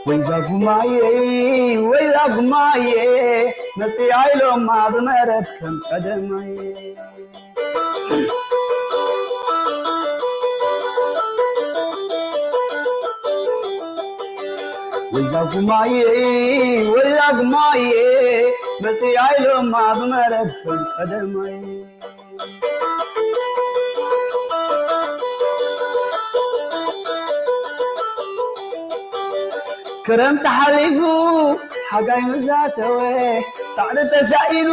ወይዛ ጉማየ፣ ወይዛ ጉማየ፣ መጽያ ኢሎማ ብመረብ ከም ቀደማየ። ወይዛ ጉማየ፣ ወይዛ ጉማየ፣ መጽያ ኢሎማ ብመረብ ከም ቀደማየ። ክረምቲ ሓሊፉ ሓጋይ ምስ ኣተወ፣ ሳዕሪ ተሳኢኑ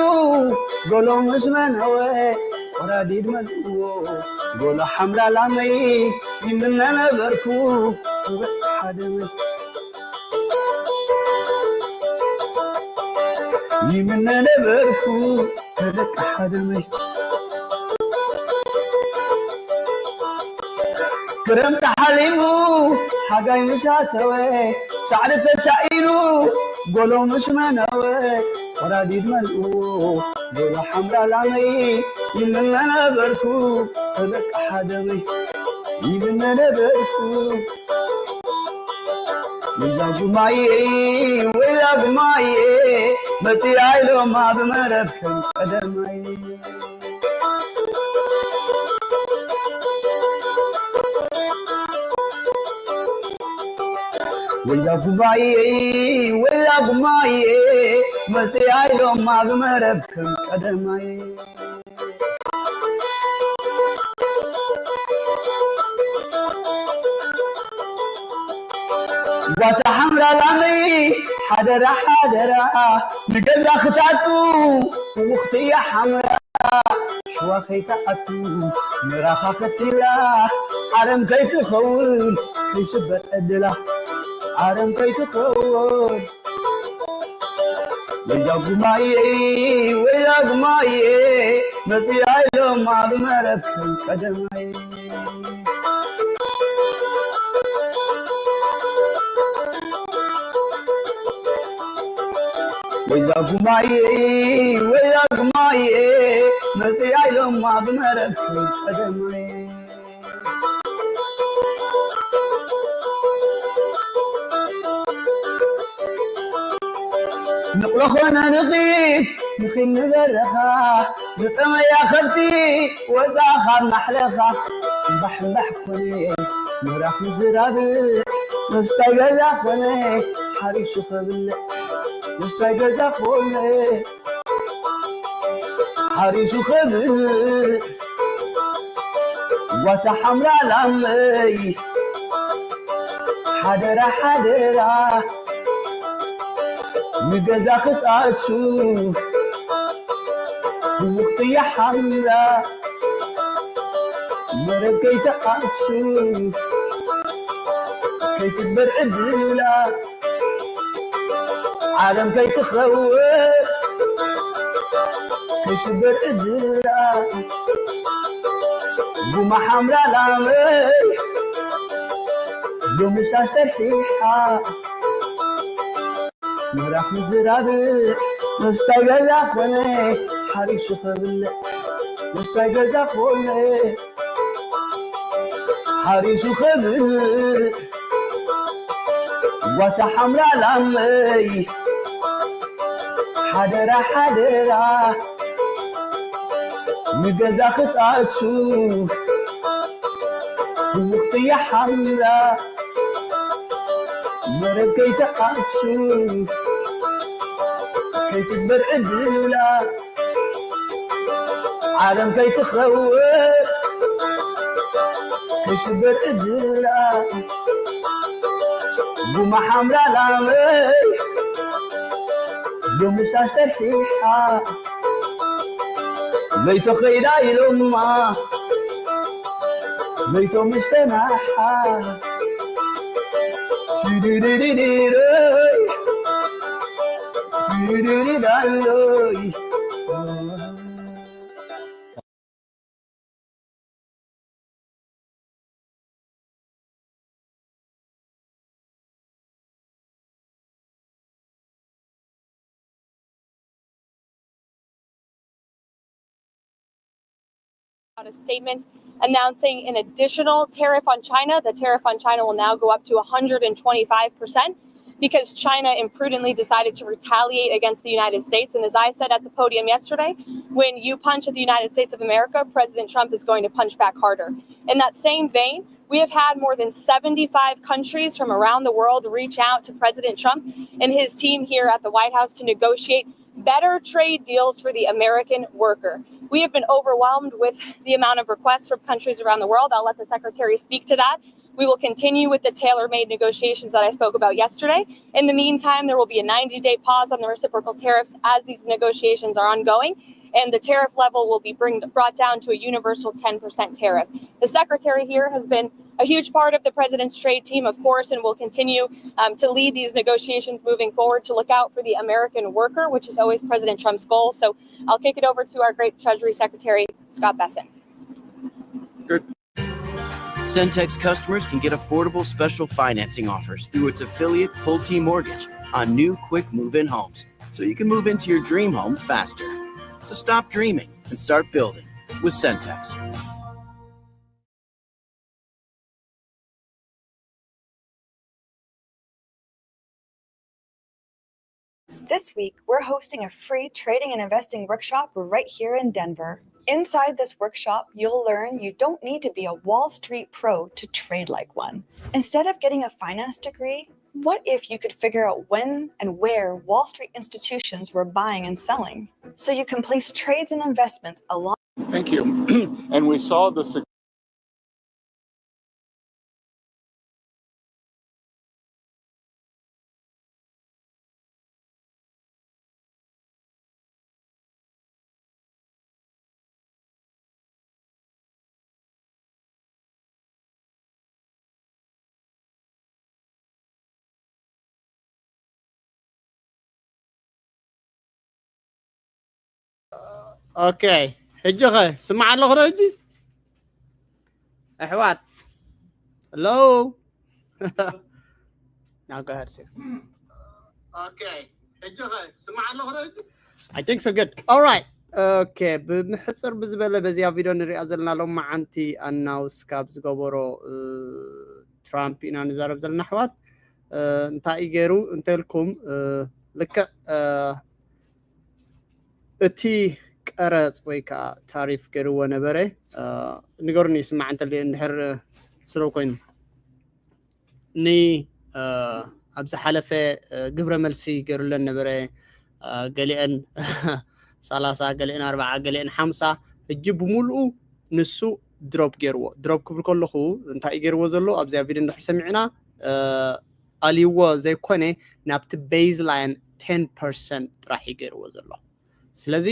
ጎሎ ምስ መነወ፣ ወራዲድ መልእዎ ጎሎ ሓምላ ላመይ ይምነ ነበርኩ። ሓደ ይምነ ነበርኩ። ተደቂ ሓደመይ ክረምቲ ሓሊሙ ሓጋይ ምስ ኣተወ፣ ሳዕሪ ተሳኢኑ ጎሎ ምስ መነወ፣ ወራዲድ መልእዎ ጎሎ ሓምላ ላመይ ይምነ ነበርኩ። ተደቂ ሓደመይ ይምነ ነበርኩ። ወይዛ ጉማየ፣ ወይዛ ጉማየ፣ መጽያ ኢሎማ ብመረብ ከም ቀደማይ። ወይዛ ጉማየ፣ ወይዛ ጉማየ፣ መጽያ ኢሎማ ብመረብ ከም ቀደማይ። ጓሳ ሓምራ ላመይ ሓደራ ሓደራ፣ ንገዛ ክታቱ ውኽቲ እያ ሓምራ። ሽዋ ከይትኣቱ ምራኻ ከቲላ፣ ዓረም ከይትኸውን ከይስበር ዕድላ። ዓረም ከይትኸውን ወይዛ ጉማየ፣ ወይዛ ጉማየ፣ መጽያ ኢሎማ ብመረብ ከም ቀደማይ። ወይዛ ጉማየ፣ ወይዛ ጉማየ፣ መጽያ ኢሎማ ብመረብ ከም ቀደማይ። ንቕሎ ኾነ ንኺድ ንኺድ ንበረኻ፣ ዝጠመያ ከብቲ ወፃ ካብ ማሕለኻ። እምባሕ እምባሕ ኮነ ምራኽ ምዝራብ፣ ምስታይ ገዛ ኮነ ሓሪሱ ከብልዕ። ምስታይ ገዛ ኮነ ሓሪሱ ከብልዕ። ጓሳ ሓምራ ላመይ ሓደራ ሓደራ፣ ንገዛ ክትኣቱ ህውኽቲ እያ ሓምራ። መረብ ከይትኣቱ ከይስበር ዕድላ፣ ዓለም ከይትኸውን ከይስበር ዕድላ። ጉማ ሓምራ ላመይ ሎሚ ሳስተርሒሓ፣ ምራኽ ምዝራብ ምስታይ ገዛ ኮነ ሓሪሱ ከብልዕ። ምስታይ ገዛ ኮነ ሓሪሱ ከብልዕ። ጓሳ ሓምራ ላመይ ሓደራ ሓደራ፣ ንገዛ ክትኣቱ ህውኽቲ እያ ሓምራ። መረብ ከይትኣቱ ከይስበር ዕድላ፣ ዓለም ከይትኸውን ከይስበር ዕድላ። ጉማ ሓምራ ላመይ ሎሚ ሳስተርሒሓ፣ ለይቶ ኸይዳ ኢሎማ ለይቶ ምስ ተናሓ። ዲዲዲዲዲዶይ፣ ዲዲዲዳሎይ። Out a statement announcing an additional tariff on China. The tariff on China will now go up to one hundred twenty-five percent. because China imprudently decided to retaliate against the United States. And as I said at the podium yesterday, when you punch at the United States of America, President Trump is going to punch back harder. In that same vein, we have had more than seventy-five countries from around the world reach out to President Trump and his team here at the White House to negotiate better trade deals for the American worker. We have been overwhelmed with the amount of requests from countries around the world. I'll let the secretary speak to that. We will continue with the tailor made negotiations that I spoke about yesterday. In the meantime, there will be a ninety day pause on the reciprocal tariffs as these negotiations are ongoing, and the tariff level will be bring, brought down to a universal ten percent tariff. The secretary here has been a huge part of the president's trade team, of course, and will continue um, to lead these negotiations moving forward to look out for the American worker, which is always President Trump's goal. So I'll kick it over to our great Treasury Secretary, Scott Bessent. Centex customers can get affordable special financing offers through its affiliate Pulte Mortgage on new quick move in homes, so you can move into your dream home faster. So stop dreaming and start building with Centex. This week, we're hosting a free trading and investing workshop right here in Denver. Inside this workshop, you'll learn you don't need to be a Wall Street pro to trade like one. Instead of getting a finance degree, what if you could figure out when and where Wall Street institutions were buying and selling, so you can place trades and investments along? Thank you. And we saw the ኦኬ፣ ሕጂ ኸ ስማዕ ኣለኹ ዶ ሕጂ? ኣሕዋት፣ ሄሎ። Now go ahead, sir. ኦኬ፣ ሕጂ ኸ ስማዕ ኣለኹ ዶ ሕጂ? I think so, good. All right. ኦኬ፣ ብምሕፅር ብዝበለ በዚኣ ቪድዮ ንሪኣ ዘለና ሎማዓንቲ ኣናውስ ካብ ዝገበሮ ትራምፕ ኢና ንዛረብ ዘለና ኣሕዋት። እንታይ እዩ ገይሩ እንተልኩም ልክዕ እቲ ቀረፅ ወይ ከዓ ታሪፍ ገይርዎ ነበረ። ንገሩኒ ይስማዕ እንተልየ እንድሕር ስሎ ኮይኑ ን ኣብ ዝሓለፈ ግብረ መልሲ ገይሩለን ነበረ። ገሊአን ሰላሳ፣ ገሊአን ኣርባዓ፣ ገሊአን ሓምሳ። ሕጂ ብምሉኡ ንሱ ድሮፕ ገይርዎ። ድሮፕ ክብል ከለኹ እንታይ እዩ ገይርዎ ዘሎ ኣብዚኣ ቪድዮ እንድሕር ሰሚዕና ኣልይዎ ዘይኮነ ናብቲ ቤዝ ላይን ቴን ፐርሰንት ጥራሕ እዩ ገይርዎ ዘሎ። ስለዚ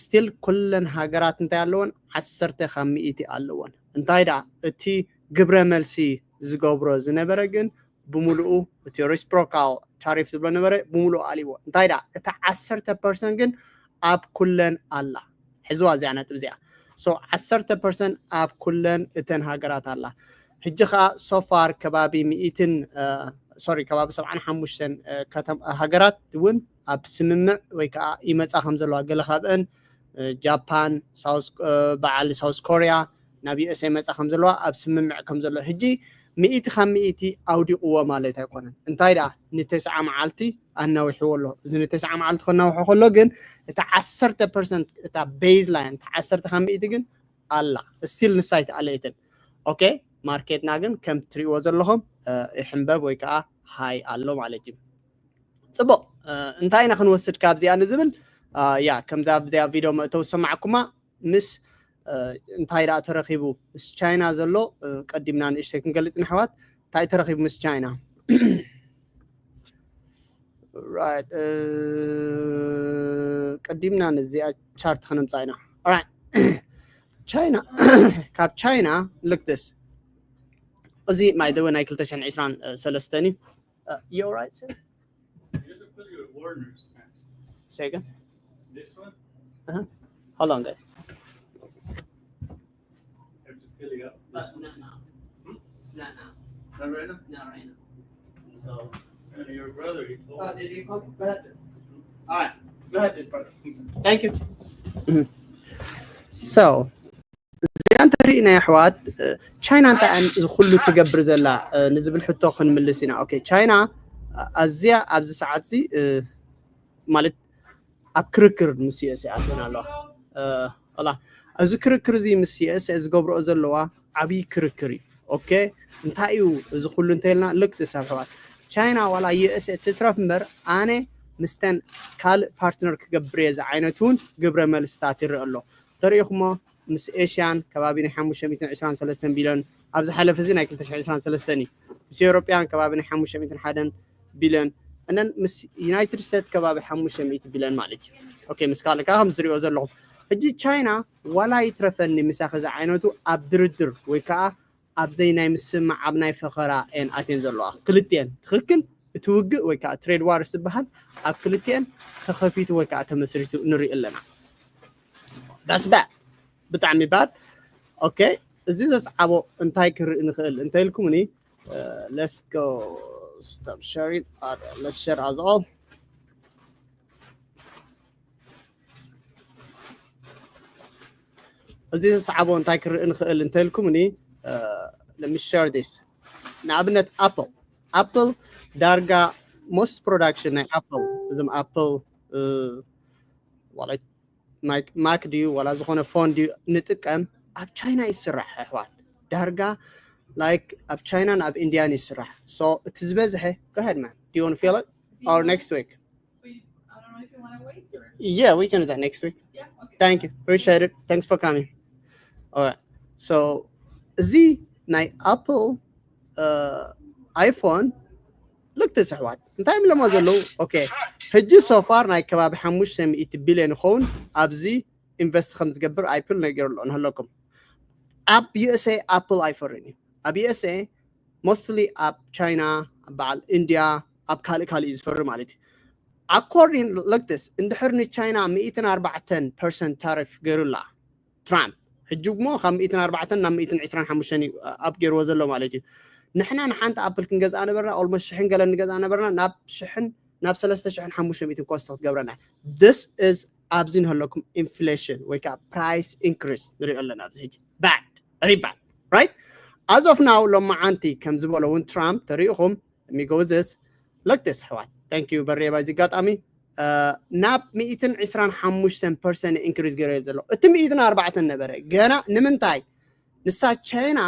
ስቲል ኩለን ሃገራት እንታይ ኣለወን? ዓሰርተ ካብ ሚእቲ ኣለወን። እንታይ ደኣ እቲ ግብረ መልሲ ዝገብሮ ዝነበረ ግን ብምሉኡ እቲ ሪስፕሮካል ታሪፍ ዝብሎ ነበረ ብምሉኡ ኣልይዎ። እንታይ ደኣ እቲ ዓሰርተ ፐርሰንት ግን ኣብ ኩለን ኣላ። ሕዝዋ እዚኣ ነጥብ እዚኣ። So ዓሰርተ ፐርሰንት ኣብ ኩለን እተን ሃገራት ኣላ። ሕጂ ከዓ ሶፋር ከባቢ ሚእትን ሶሪ ከባቢ ሰብዓን ሓሙሽተን ሃገራት እውን ኣብ ስምምዕ ወይ ከዓ ይመፃ ከም ዘለዋ ገለ ካብአን ጃፓን፣ በዓል ሳውስ ኮሪያ ናብ ዩኤስኤ መፃ ከም ዘለዋ ኣብ ስምምዕ ከም ዘሎ ሕጂ ሚእቲ ካብ ሚእቲ ኣውዲቕዎ ማለት ኣይኮነን። እንታይ ደኣ ንተስዓ መዓልቲ ኣናዊሕዎ ኣሎ። እዚ ንተስዓ መዓልቲ ከናውሖ ከሎ ግን እቲ ዓሰርተ ፐርሰንት እታ ቤዝ ላይን እታ ዓሰርተ ካብ ሚእቲ ግን ኣላ ስቲል ንሳ ኣይተኣለየትን። ኦኬ ማርኬትና ግን ከም ትሪእዎ ዘለኹም ይሕንበብ ወይ ከዓ ሃይ ኣሎ ማለት እዩ። ፅቡቕ እንታይ ኢና ክንወስድ ካብዚኣ ንዝብል ያ ከምዛ ኣብዚኣ ቪድዮ መእተው ዝሰማዕኩማ ምስ እንታይ ደኣ ተረኺቡ ምስ ቻይና ዘሎ ቀዲምና ንእሽተይ ክንገልፅ ንሕዋት እንታይ ተረኺቡ ምስ ቻይና ቀዲምና ነዚኣ ቻርት ክነምፃ ኢና። ቻይና ካብ ቻይና ልክትስ እዚ ማይ ደወ ናይ ክልተ ሽሕን ዕስራን ሰለስተን እዩ። You alright, sir? Say again? Uh-huh. Hold on, guys. Not now. Not now. Not right now? Not right now. So, and your brother, he told Uh, did he call? Go ahead. All right. Go ahead, brother. Thank you. So እዚኣ እንተሪእና ኣሕዋት ቻይና እንታይ እዚ ኩሉ ትገብር ዘላ ንዝብል ሕቶ ክንምልስ ኢና። ኦኬ ቻይና ኣዝያ ኣብዚ ሰዓት እዚ ማለት ኣብ ክርክር ምስ ዩኤስኤ ኣትየን ኣለዋ። ላ እዚ ክርክር እዚ ምስ ዩኤስኤ ዝገብረኦ ዘለዋ ዓብዪ ክርክር እዩ። ኦኬ፣ እንታይ እዩ እዚ ኩሉ እንተልና ልክቲ ሰብ ኣሕዋት፣ ቻይና ዋላ ዩኤስኤ ትትረፍ እምበር ኣነ ምስተን ካልእ ፓርትነር ክገብር እየ ዝዓይነት እውን ግብረ መልስታት ይረአ ኣሎ። ተሪኢኹሞ ምስ ኤሽያን ከባቢ ናይ ሓሙሽተ ሚእትን ዕስራን ሰለስተን ቢልዮን ኣብ ዝሓለፈ እዚ ናይ ክልተ ሽሕን ዕስራን ሰለስተን እዩ። ምስ ኤውሮጳያን ከባቢ ናይ ሓሙሽተ ሚእትን ሓደን ቢልዮን እነን ምስ ዩናይትድ ስቴትስ ከባቢ ሓሙሽተ ሚእቲ ቢልዮን ማለት እዩ። ኦኬ፣ ምስ ካልእ ከዓ ከም ዝሪኦ ዘለኹም ሕጂ ቻይና ዋላ ይትረፈኒ ምሳኺ ዝዓይነቱ ኣብ ድርድር ወይ ከዓ ኣብዘይ ናይ ምስምማዕ ኣብ ናይ ፈኸራ እየን ኣትየን ዘለዋ ክልቲኤን። ትኽክል፣ እቲ ውግእ ወይ ከዓ ትሬድ ዋር ዝበሃል ኣብ ክልቲኤን ተኸፊቱ ወይ ከዓ ተመስሪቱ ንርኢ ኣለና። ዳስባ ብጣዕሚ ባድ። ኦኬ፣ እዚ ዘስዓቦ እንታይ ክርኢ ንኽእል እንተኢልኩምኒ፣ let's go stop sharing, let's share as all። እዚ ዘስዓቦ እንታይ ክርኢ ንኽእል እንተልኩምኒ፣ let me share this። ንኣብነት ኣፕል ኣፕል ዳርጋ most production ናይ ኣፕል እዞም ኣፕል ዋላ ማክ ድዩ ዋላ ዝኾነ ፎን ድዩ ንጥቀም ኣብ ቻይና ይስራሕ ኣሕዋት። ዳርጋ like ኣብ ቻይናን ኣብ ኢንዲያን ይስራሕ። So እቲ ዝበዝሐ go ahead man, do you want to feel it or next week? Yeah, we can do that next week. Thank you, appreciate it, thanks for coming. All right, so እዚ ናይ ኣፕል ኣይፎን ልክቲ ኣሕዋት እንታይ ይብለሞ ዘለዉ? ኦኬ፣ ሕጂ so far ናይ ከባቢ ሓሙሽተ ሚእቲ ቢልዮን ይኸውን ኣብዚ ኢንቨስት ከም ዝገብር ኣይፕል ነጊሩ ኣሎ ንሃለኩም። ኣብ ዩኤስኤ ኣፕል ኣይፈርን እዩ። ኣብ ዩኤስኤ mostly ኣብ ቻይና፣ ኣብ በዓል ኢንዲያ፣ ኣብ ካልእ ካልእ እዩ ዝፈሪ ማለት እዩ። According like this፣ እንድሕር ንቻይና ሚእትን ኣርባዕተን ፐርሰንት ታሪፍ ገይሩላ ትራምፕ፣ ሕጂ እሞ ካብ ሚእትን ኣርባዕተን ናብ ሚእትን ዕስራን ሓሙሽተን እዩ ኣብ ገይርዎ ዘሎ ማለት እዩ። ንሕና ንሓንቲ ኣፕል ክንገዝኣ ነበርና almost ሽሕን ገለን ንገዝኣ ነበርና፣ ናብ ሽሕን ናብ ሰለስተ ሽሕን ሓሙሽተ ሚእትን ኮስት ክትገብረና። This is ኣብዚ ንህለኩም ኢንፍሌሽን ወይ ከዓ ፕራይስ ኢንክሪስ ንሪኦ ኣለና ኣብዚ ሕጂ። ባድ፣ ሪባድ፣ right? As of now ሎማዓንቲ ከም ዝበሎ እውን ትራምፕ ተሪኢኹም የሚጎዝት ለክቴስ ኣሕዋት፣ thank you በሬ ባይዚ ኣጋጣሚ ናብ ሚእትን ዕስራን ሓሙሽተን ፐርሰንት ኢንክሪስ ገይረ ዘሎ። እቲ ሚእትን ኣርባዕተን ነበረ ገና። ንምንታይ? ንሳ ቻይና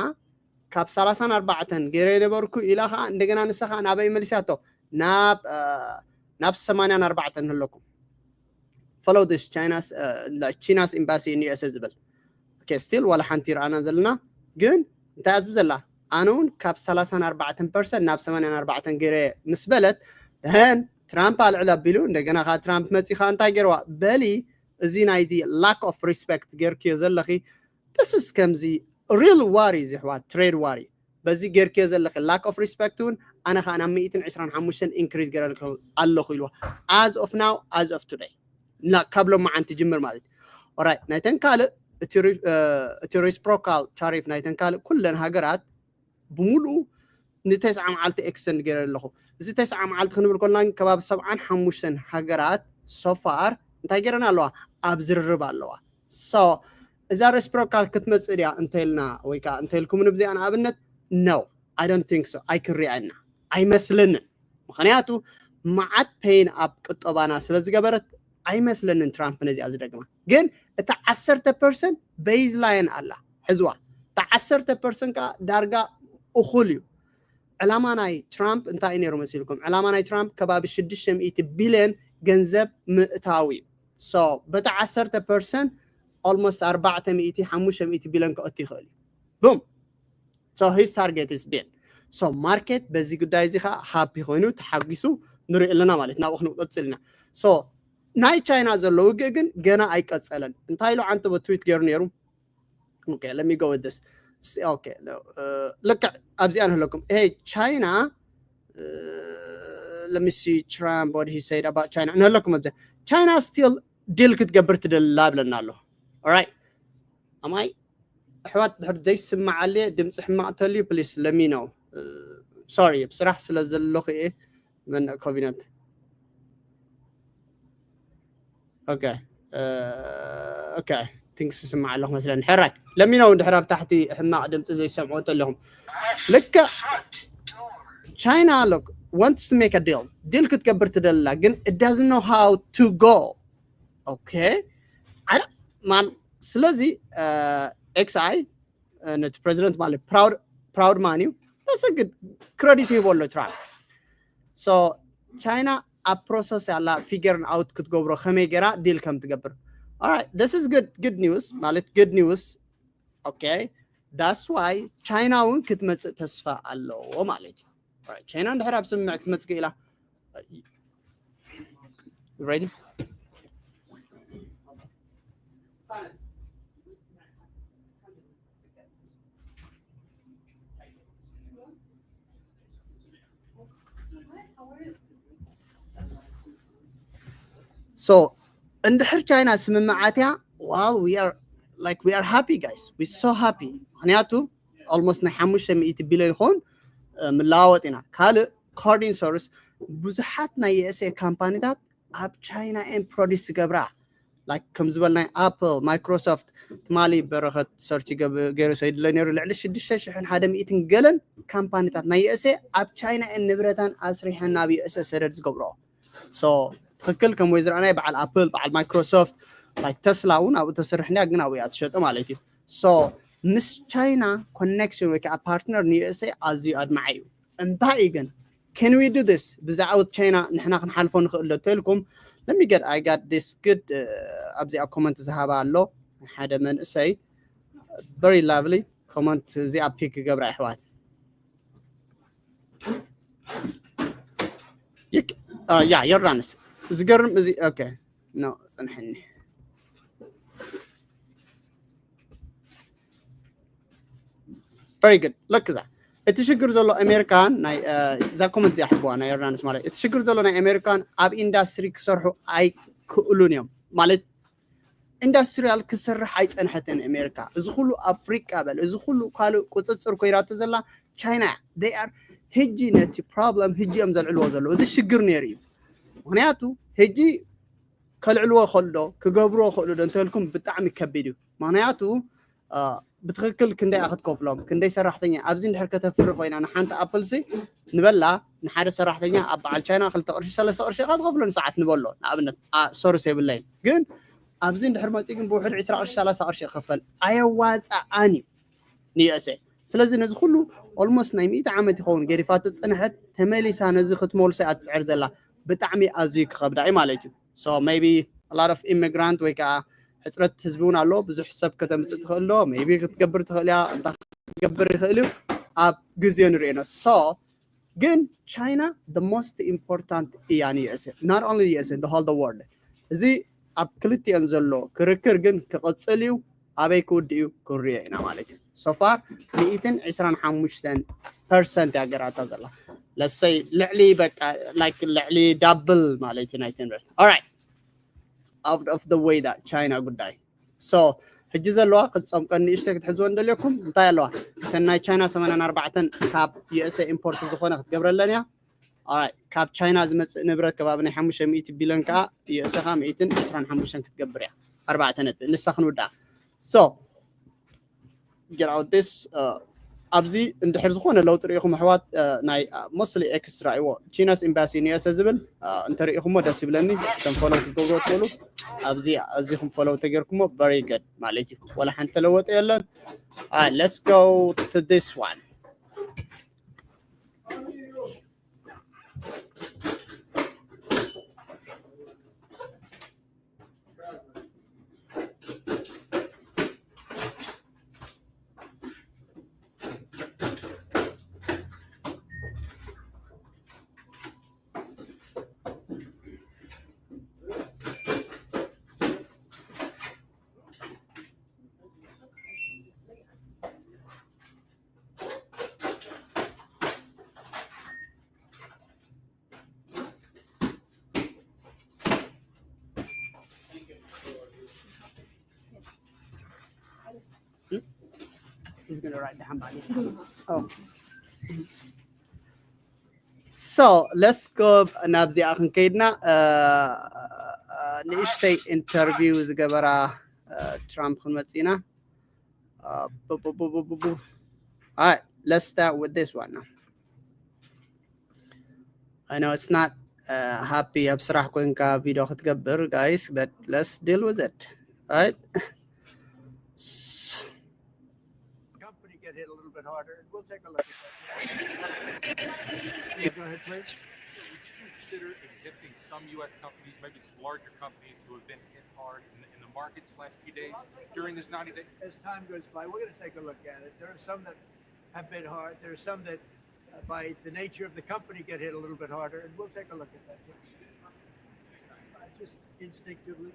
ካብ ሰላሳን ኣርባዕተን ገይረ የነበርኩ ኢላ ከዓ እንደገና ንሳ ከዓ ናበይ መሊሳቶ? ናብ ናብ ሰማንያን ኣርባዕተን ኣለኩም። Follow this China's China's embassy in USA ዝብል። Okay, still ዋላ ሓንቲ ይረኣና ዘለና። ግን እንታይ ኣትብ ዘላ? ኣነ እውን ካብ ሰላሳን ኣርባዕተን ፐርሰንት ናብ ሰማንያን ኣርባዕተን ገይረ ምስ በለት፣ then ትራምፕ ኣልዕል ኣቢሉ እንደገና ከዓ ትራምፕ መፂኻ እንታይ ገይርዋ? በሊ፣ እዚ ናይዚ lack of respect ገይርክዮ ዘለኺ። This is ከምዚ real ዋር እዩ ዝሕዋት፣ ትሬድ ዋር እዩ። በዚ ጌርክዮ ዘለኺ lack of respect እውን ኣነ ከዓ ናብ ሚእትን ዕስራን ሓሙሽተን ኢንክሪዝ ገይረልኪ ኣለኹ ኢልዋ። As of now, as of today፣ ካብ ሎማዓንቲ ጅምር ማለት እዩ። ኦራይት፣ ናይተን ካልእ እቲ reciprocal tariff ናይተን ካልእ ኩለን ሃገራት ብምሉኡ ንተስዓ መዓልቲ ኤክስተንድ ገይረ ኣለኹ። እዚ ተስዓ መዓልቲ ክንብል ከለና ግን ከባቢ ሰብዓን ሓሙሽተን ሃገራት so far እንታይ ገይረን ኣለዋ? ኣብ ዝርርብ ኣለዋ። So እዛ reciprocal ክትመፅእ ድያ እንተልና ወይ ከዓ እንተልኩም ንብዚኣ ንኣብነት? No, I don't think so። ኣይክሪኣና ኣይመስለንን። ምክንያቱ መዓት ፔይን ኣብ ቅጠባና ስለ ዝገበረት ኣይመስለንን ትራምፕ ነዚኣ ዝደግማ። ግን እታ ዓሰርተ ፐርሰንት ቤዝ ላይን ኣላ ሕዝዋ። እታ ዓሰርተ ፐርሰንት ከዓ ዳርጋ እኹል እዩ። ዕላማ ናይ ትራምፕ እንታይ እዩ ነይሩ መሲልኩም? ዕላማ ናይ ትራምፕ ከባቢ ሽዱሽተ ሚእቲ ቢልዮን ገንዘብ ምእታው እዩ። So በቲ ዓሰርተ ፐርሰንት almost ኣርባዕተ ሚእቲ ሓሙሽተ ሚእቲ ቢልዮን ክእቱ ይኽእል እዩ። ቡም። So his target is big. So ማርኬት በዚ ጉዳይ እዚ ከዓ ሃፒ ኮይኑ ተሓጒሱ ንሪኢ ኣለና ማለት ናብኡ ክንቀፅል ኢና። So ናይ ቻይና ዘሎ ውግእ ግን ገና ኣይቀፀለን። እንታይ ኢሉ ዓንተቦ ትዊት ገይሩ ነይሩ? Okay, let me go with this. Okay, ልክዕ ኣብዚኣ ንህለኩም። Hey China, let me see Trump, what he said about China ንህለኩም ኣብዚኣ። ቻይና still ዲል ክትገብር ትደላ ብለና ኣሎ። Alright, ኣማይ ኣሕዋት ድሕር ዘይስማዓለ ድምፂ ሕማቕ ተልዩ please let me know. Sorry, ብስራሕ ስለ ዘለኹ እየ። መን ኮቢነት? Okay, okay, ቲንክስ ይስማዕ ኣለኹ መስለኒ። ሕራይ let me know እንድሕር ኣብ ታሕቲ ሕማቕ ድምፂ ዘይሰምዑ እንተለኹም። ልክዕ China, look, wants to make a deal. Deal ክትገብር ትደላ ግን it doesn't know how to go. Okay? I don't, man, ስለዚ ኤክስኣይ ነቲ ፕሬዚደንት ማለት ፕራውድ ማን እዩ። በሰግድ ክረዲት ይህቦ ኣሎ ትራምፕ። So ቻይና ኣብ ፕሮሰስ ያላ ፊገርን ኣውት ክትገብሮ ከመይ ገይራ ዲል ከም ትገብር። Alright, this is good, good news ማለት good news. Okay, that's why ቻይና እውን ክትመፅእ ተስፋ ኣለዎ ማለት እዩ። Alright, ቻይና እንድሕር ኣብ ስምምዕ ክትመፅእ ክኢላ። Ready? So እንድሕር ቻይና ስምምዓት እያ፣ well, we are like, we are happy, guys, we so happy። ምክንያቱ almost ናይ ሓሙሽተ ሚእቲ ቢልዮን ይኸውን ምላወጥ ኢና። ካልእ ኮርዲን ሶርስ ብዙሓት ናይ ዩኤስኤ ካምፓኒታት ኣብ ቻይና ኤን ፕሮዲስ ዝገብራ፣ like ከም ዝበልናይ ኣፕል፣ ማይክሮሶፍት፣ ትማሊ በረኸት ሰርች ገይሩ ሰይድለ ነይሩ። ልዕሊ ሽዱሽተ ሽሕን ሓደ ሚእትን ገለን ካምፓኒታት ናይ ዩኤስኤ ኣብ ቻይና ኤን ንብረታን ኣስሪሐን ናብ ዩኤስኤ ሰደድ ዝገብሮ። So ትኽክል፣ ከም ወይ ዝረኣናይ በዓል ኣፕል፣ በዓል ማይክሮሶፍት፣ like ተስላ እውን ኣብኡ ተስርሕ እንድያ፣ ግን ኣብኡ እያ ትሸጦ ማለት እዩ። So ምስ ቻይና ኮኔክሽን ወይ ከዓ ፓርትነር ንዩኤስኤ ኣዝዩ ኣድማዒ እዩ። እንታይ እዩ ግን? Can we do this ብዛዕባ ቻይና ንሕና ክንሓልፎ ንኽእል ዶ ተልኩም? Let me get, I got this good, ኣብዚኣ ኮመንት ዝሃባ ኣሎ ሓደ መንእሰይ፣ very lovely ኮመንት እዚኣ ፒክ ገብራ ኣሕዋት። ያ ዮርዳንስ፣ ዝገርም እዚ። Okay, no, ፅንሐኒ። Very good, look እዛ እቲ ሽግር ዘሎ ኣሜሪካን ናይ እዛ ኮመንት እዚኣ ሕቦዋ ናይ ዮርዳንስ ማለት እቲ ሽግር ዘሎ ናይ ኣሜሪካን ኣብ ኢንዳስትሪ ክሰርሑ ኣይክእሉን እዮም ማለት ኢንዳስትሪያል ክሰርሕ ኣይፀንሐትን ኣሜሪካ። እዚ ኩሉ ኣፍሪቃ በል፣ እዚ ኩሉ ካልእ ቁፅፅር ኮይናቶ ዘላ ቻይና እያ። They are፣ ህጂ ነቲ ፕሮብለም ህጂ እዮም ዘልዕልዎ ዘለዉ። እዚ ሽግር ነይሩ እዩ። ምክንያቱ ህጂ ከልዕልዎ ይኽእሉ ዶ ክገብርዎ ይኽእሉ ዶ እንተልኩም ብጣዕሚ ከቢድ እዩ። ምክንያቱ ብትኽክል ክንደይ ክትከፍሎም፣ ክንደይ ሰራሕተኛ ኣብዚ እንድሕር ከተፍሪ ኮይና ንሓንቲ ኣፕል ሲ ንበላ ንሓደ ሰራሕተኛ ኣብ በዓል ቻይና ክልተ ቅርሺ ሰለስተ ቅርሺ ኢኻ ትኸፍሎ ንሰዓት ንበሎ ንኣብነት ሶርስ የብለይን ግን ኣብዚ እንድሕር መፂ ግን ብውሕድ ዕስራ ቅርሺ ሰላሳ ቅርሺ ይኸፈል ኣየዋፃኣን እዩ ንዩኤስኤ። ስለዚ ነዚ ኩሉ ኦልሞስት ናይ ሚእቲ ዓመት ይኸውን ገዲፋ ትፅንሐት ተመሊሳ ነዚ ክትመልሶ እያ ትፅዕር ዘላ። ብጣዕሚ ኣዝዩ ክኸብዳ እዩ ማለት እዩ። So maybe a lot of immigrant ወይ ከዓ ሕፅረት ህዝቢ እውን ኣሎ። ብዙሕ ሰብ ከተምፅእ ትኽእል ዶ? Maybe ክትገብር ትኽእል እያ። እንታይ ክትገብር ይኽእል እዩ ኣብ ግዜኡ ንሪኦ ኢና። So ግን ቻይና the most important እያ ንዩኤስኤ፣ not only ዩኤስኤ, the whole the world። እዚ ኣብ ክልቲኦን ዘሎ ክርክር ግን ክቕፅል እዩ። ኣበይ ክውድእ እዩ ክንሪኦ ኢና ማለት እዩ። So far ሚእትን ዕስራን ሓሙሽተን ፐርሰንት እያ ገራታ ዘላ። ለሰይ ልዕሊ በቃ like ልዕሊ ዳብል ማለት እዩ ናይተን ፐርሰንት። Alright, out of the way that ቻይና ጉዳይ። So ሕጂ ዘለዋ ክትፀምቀን ንእሽተይ ክትሕዝወን ደልየኩም እንታይ ኣለዋ? እተን ናይ ቻይና ሰማንያን ኣርባዕተን ካብ ዩኤስኤ ኢምፖርት ዝኾነ ክትገብረለን እያ። Alright, ካብ ቻይና ዝመፅእ ንብረት ከባቢ ናይ ሓሙሽተ ሚእቲ ቢልዮን ከዓ ዩኤስኤ ከዓ ሚእትን ዕስራን ሓሙሽተን ክትገብር እያ። ኣርባዕተ ነጥቢ ንሳ ክንውዳ። So get out this ኣብዚ እንድሕር ዝኾነ ለውጢ ርኢኹም ኣሕዋት ናይ ሞስሊ ኤክስ ራእይዎ ቺናስ ኤምባሲ ን ዩኤስኤ ዝብል እንተርኢኹሞ ደስ ይብለኒ። ከም ፎሎው ክትገብርዎ ትኽእሉ። ኣብዚ ኣዚኹም ፎሎው ተገይርኩሞ very good ማለት እዩ። ወላ ሓንቲ ተለወጠ የለን። Let's go to this one. He's gonna write down by his hands. Oh. So let's go ናብዚኣ ክንከይድና ንእሽተይ ኢንተርቪው ዝገበራ ትራምፕ ክንመፅእ ኢና። Let's start with this one now. I know it's not uh, happy ኣብ ስራሕ ኮንካ ቪድዮ ክትገብር guys, but let's deal with it, right? S- Company get hit a little bit harder, and we'll take a look at that. Yeah, go ahead, please. Would you consider exempting some U S companies, maybe some larger companies who have been hit hard in the, in the markets last few days during this ninety days? As time goes by, we're going to take a look at it. There are some that have been hard. There are some that, uh, by the nature of the company, get hit a little bit harder, and we'll take a look at that. Uh, Just instinctively,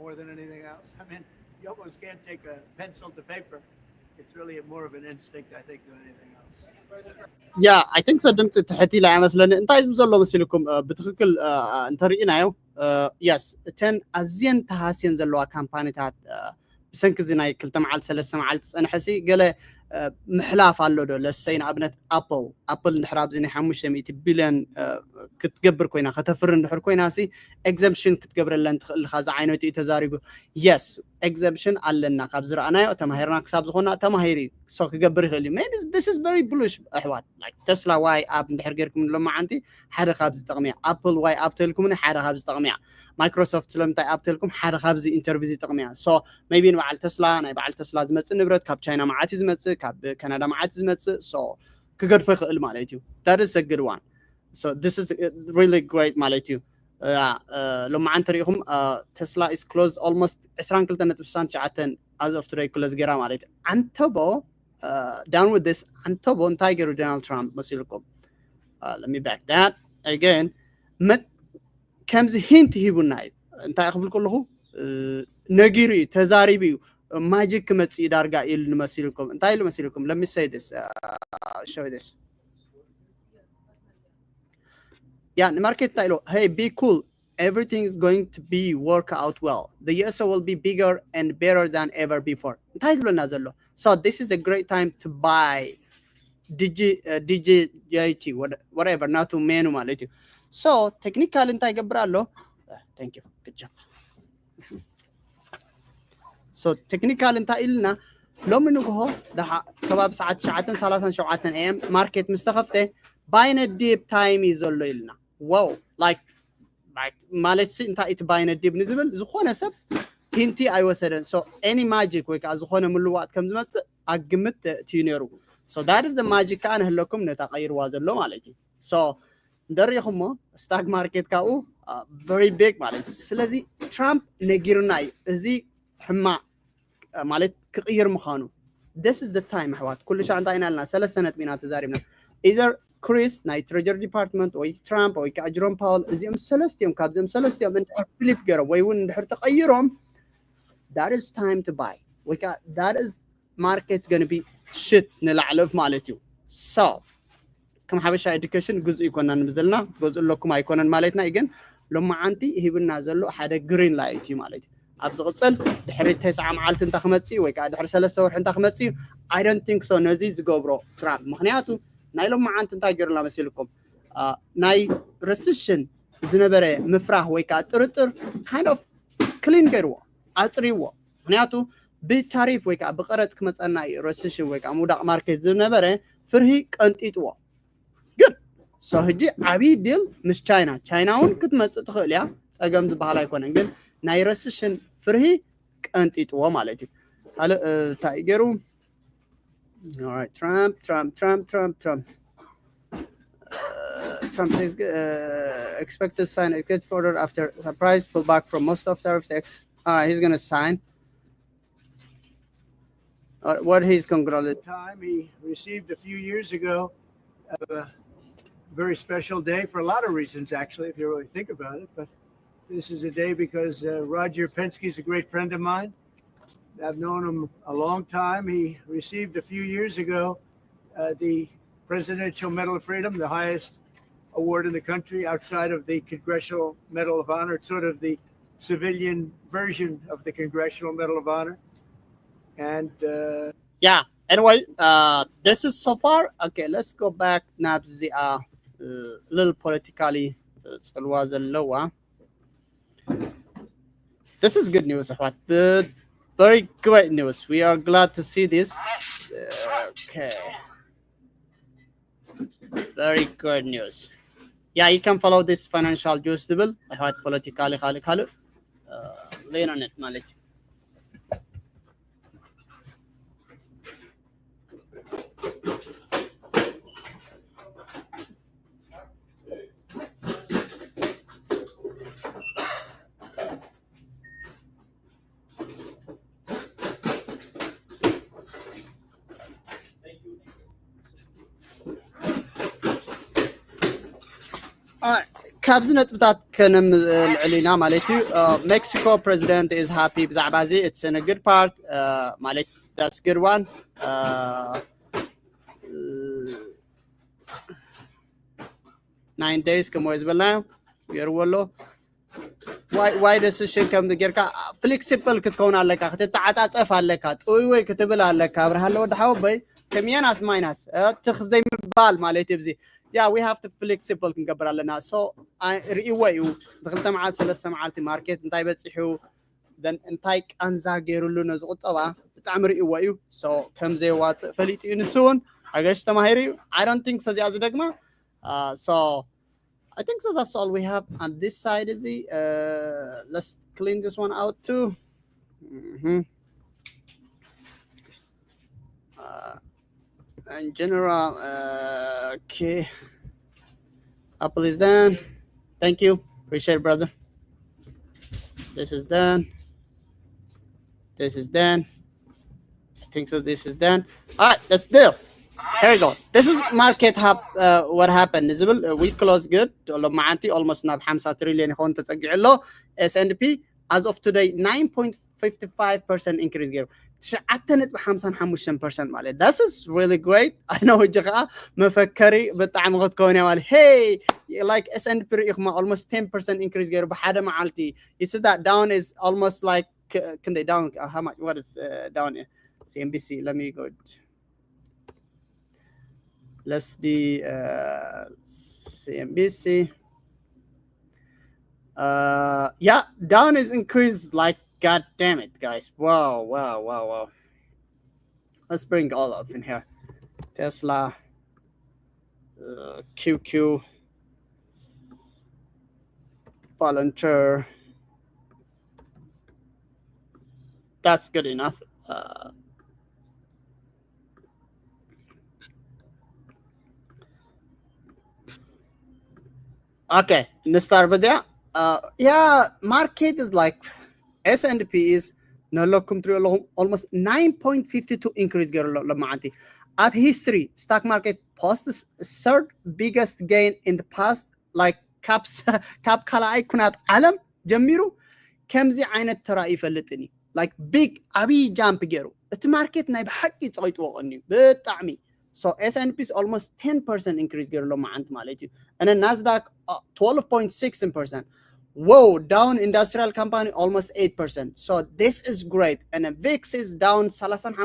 more than anything else. I mean, you almost can't take a pencil to paper. It's really more of an instinct, I think, than anything else. Yeah, I think so. ድምፂ ትሕት ኢላ እያ መስለኒ። እንታይ ዝብል ዘሎ መሲልኩም? እ፣ ብትክክል፣ እ፣ እንተርኢናዮ፣ እ፣ yes፣ እተን ኣዝየን ተሃስየን ዘለዋ ካምፓኒታት፣ እ፣ ብሰንኪ እዚ ናይ ክልተ መዓልቲ ሰለስተ መዓልቲ ዝፀንሐ ሲ ገለ፣ እ፣ ምሕላፍ ኣሎ ዶ? ለሰይ ንኣብነት ኣፕል ኣፕል እንድሕር ኣብዚ ናይ ሓሙሽተ ሚእቲ ቢልዮን፣ እ፣ ክትገብር ኮይና፣ ከተፍሪ እንድሕር ኮይና ሲ exemption ክትገብረለን ትኽእል ኢኻ። እዚ ዓይነት እዩ ተዛሪቡ። Yes፣ exemption ኣለና፣ ካብ ዝረኣናዮ ተማሂርና ክሳብ ዝኾና ተማሂሩ so ክገብር ይኽእል እዩ። Maybe this is very bullish ኣሕዋት። Like Tesla why up እንድሕር ጌርኩም ሎማዓንቲ ሓደ ካብዚ ጠቕሚ እያ። ኣፕል why up ተልኩምኒ ሓደ ካብዚ ጠቕሚ እያ። ማይክሮሶፍት ስለምንታይ up ተልኩም ሓደ ካብዚ ኢንተርቪው እዚ ጠቕሚ እያ። So maybe ንበዓል ተስላ ናይ በዓል ተስላ ዝመፅእ ንብረት ካብ ቻይና መዓት እዩ ዝመፅእ፣ ካብ ካናዳ መዓት እዩ ዝመፅእ። So ክገድፎ ይኽእል ማለት እዩ። That is a good one. So this is really great ማለት እዩ። ሎማዓንቲ ሪኢኹም ተስላ is close almost ዕስራን ክልተ ነጥቢ ስሳን ትሽዓተን as of today close ገይራ ማለት እዩ። ዓንተቦ done with this። ዓንተቦ እንታይ ገይሩ ዶናልድ ትራምፕ መሲልኩም? Let me back that again። ከምዚ ሂንት ሂቡና እዩ። እንታይ ክብል ከለኹ ነጊሩ እዩ፣ ተዛሪቡ እዩ። ማጂክ ክመፅእ እዩ ዳርጋ ኢሉ ንመሲልኩም። እንታይ ኢሉ መሲልኩም? Let me say this, show this። Yeah, ንማርኬት እንታይ ኢሉ? Hey, be cool, everything is going to be work out well, the U S A will be bigger and better than ever before። እንታይ ዝብለና ዘሎ? So this is a great time to buy D G, uh, D G J T, whatever ናቱ ሜኑ ማለት እዩ። So technical እንታይ ይገብር ኣሎ? Thank you, good job። So technical እንታይ ኢልና? ሎሚ ንግሆ ደሓ ከባቢ ሰዓት ትሽዓተን ሰላሳን ሸውዓተን A M ማርኬት ምስ ተኸፍተ ባይነ ዲፕ ታይም እዩ ዘሎ ኢልና። Wow, like ማለት ሲ እንታይ እቲ ባይነ ዲፕ ንዝብል ዝኾነ ሰብ ሂንቲ ኣይወሰደን። So any magic ወይ ከዓ ዝኾነ ምልዋጥ ከም ዝመፅእ ኣግምት ትዩ ነይሩ። So that is the magic ከዓ ንህለኩም ነታ ቀይርዋ ዘሎ ማለት እዩ። So እንደሪኢኹሞ ስታክ ማርኬት ካብኡ very big ማለት እዩ። ስለዚ ትራምፕ ነጊሩና እዩ እዚ ሕማቕ ማለት ክቕይር ምዃኑ። This is the time ኣሕዋት። ኩሉ ሻዕ እንታይ ኢና ኢልና? ሰለስተ ነጥቢ ኢና ተዛሪብና። Either ክሪስ ናይ ትሬጀሪ ዲፓርትመንት ወይ ትራምፕ ወይ ከዓ ጀሮም ፓወል፣ እዚኦም ሰለስቲኦም ካብዚኦም ሰለስቲኦም እንድሕር ፍሊፕ ገይሮም ወይ እውን እንድሕር ተቐይሮም that is time to buy ወይ ከዓ that is market gonna be shit ንላዕሊ ማለት እዩ። So ከም ሓበሻ ኤዱኬሽን ግዙ ይኮና ንብዘልና ገዝኡ ኣለኩም ኣይኮነን ማለትና እዩ። ግን ሎማዓንቲ ሂብና ዘሎ ሓደ ግሪን ላይት እዩ ማለት እዩ። ኣብ ዝቕፅል ድሕሪ ተስዓ መዓልቲ እንታ ክመፅእ ወይ ከዓ ድሕሪ ሰለስተ ወርሒ እንታ ክመፅእ I don't think so ነዚ ዝገብሮ ትራምፕ። ምክንያቱ ናይ ሎማዓንቲ እንታይ ገይሩና መሲልኩም? ናይ ረስሽን ዝነበረ ምፍራህ ወይ ከዓ ጥርጥር kind of ክሊን ገይርዎ፣ ኣፅሪዎ። ምክንያቱ ብታሪፍ ወይ ከዓ ብቀረፅ ክመፀና እዩ ረስሽን ወይ ከዓ ምውዳቕ ማርኬት ዝነበረ ፍርሂ ቀንጢጥዎ። ግን so ሕጂ ዓብዪ ዲል ምስ ቻይና፣ ቻይና እውን ክትመፅእ ትኽእል እያ፣ ፀገም ዝበሃል ኣይኮነን። ግን ናይ ረስሽን ፍርሂ ቀንጢጥዎ ማለት እዩ። ካልእ እንታይ ገይሩ? All right, Trump, Trump, Trump, Trump, Trump. Uh, Trump says uh, expect to sign executive order after surprise pullback from most of tariffs. Ex- All right, he's gonna sign. Uh, what he's congratulating. Time he received a few years ago, a very special day for a lot of reasons, actually, if you really think about it. But this is a day because uh, Roger Penske is a great friend of mine. I've known him a long time. He received a few years ago uh, the Presidential Medal of Freedom, the highest award in the country outside of the Congressional Medal of Honor. It's sort of the civilian version of the Congressional Medal of Honor. And uh, Yeah, anyway, uh, this is so far. Okay, let's go back ናብዚኣ little politically ጽልዋ ዘለዋ. This is good news ኣሕዋት። Very great news. We are glad to see this. Okay. Very good news. yeah, you can follow this financial juice ዝብል ኣሕዋት ፖለቲካ ካልእ ካልእ ካልእ ሌኖነት ማለት እዩ። ካብዚ ነጥብታት ከነምልዕል ኢና ማለት እዩ። ሜክሲኮ president is happy ብዛዕባ እዚ it's in a good part ማለት that's good one. Nine days ከምኡ ዝበልናዮ ገይርዎ ኣሎ። ዋይ decision ከም ጌርካ flexible ክትከውን ኣለካ፣ ክትተዓጻጸፍ ኣለካ፣ ጥውይወይ ክትብል ኣለካ። ኣብርሃለ ወዲ ሓወቦይ ከሚየናስ ማይናስ ትኽ ዘይምባል ማለት እዩ። እዚ yeah we have to flexible ክንገብር ኣለና። So ርእይዎ እዩ ብክልተ መዓልቲ ሰለስተ መዓልቲ ማርኬት እንታይ በፂሑ then እንታይ ቃንዛ ገይሩሉ ነዚ ቁጠባ ብጣዕሚ ርእይዎ እዩ። So ከም ዘይዋፅእ ፈሊጡ እዩ ንሱ እውን ኣገሽ ተማሂሩ እዩ። I don't think so እዚኣ ዝደግማ። So I think so that's all we have on this side እዚ let's clean this one out too. Mhm. Uh, in general, uh, okay. Apple is done. Thank you. Appreciate it, brother. This is done. This is done. I think so. This is done. All right, let's do. Here we go. This is market hap. Uh, what happened? Is uh, we close good. ሎማዓንቲ almost ናብ ሓምሳ trillion ይኸውን ተጸጊዑ ኣሎ። S and P as of today nine point fifty five percent increase ገይሩ ትሽዓተ ነጥቢ ሓምሳን ሓሙሽተን percent ማለት this is really great. I know ሕጂ ከዓ መፈከሪ ብጣዕሚ ክትከውን እያ ማለት hey like S and P ርኢኹማ almost ten percent increase ገይሩ ብሓደ መዓልቲ you see that down is almost like ክንደይ down how much what is uh, down here? C N B C let me go let's the uh, C N B C uh yeah down is increased like god damn it guys wow wow wow wow let's bring all up in here Tesla uh, Q Q Palantir that's good enough uh, okay let's start with that uh, yeah market is like S and P is ንለኩም ትሪኦ ኣለኹም almost nine point fifty two increase ገይሩ ኣሎ ሎማዓንቲ ኣብ history stock market post third biggest gain in the past like ካብ ካልኣይ ኩናት ዓለም ጀሚሩ ከምዚ ዓይነት ተራእዩ ይፈልጥን እዩ like big ዓብዪ jump ገይሩ እቲ ማርኬት ናይ ብሓቂ ፀቂጥዎ ቀንዩ ብጣዕሚ so S and P is almost ten percent increase ገይሩ ሎማዓንቲ ማለት እዩ and Nasdaq uh, twelve point six percent wow down industrial company almost eight percent so this is great and VIX is down thirty-five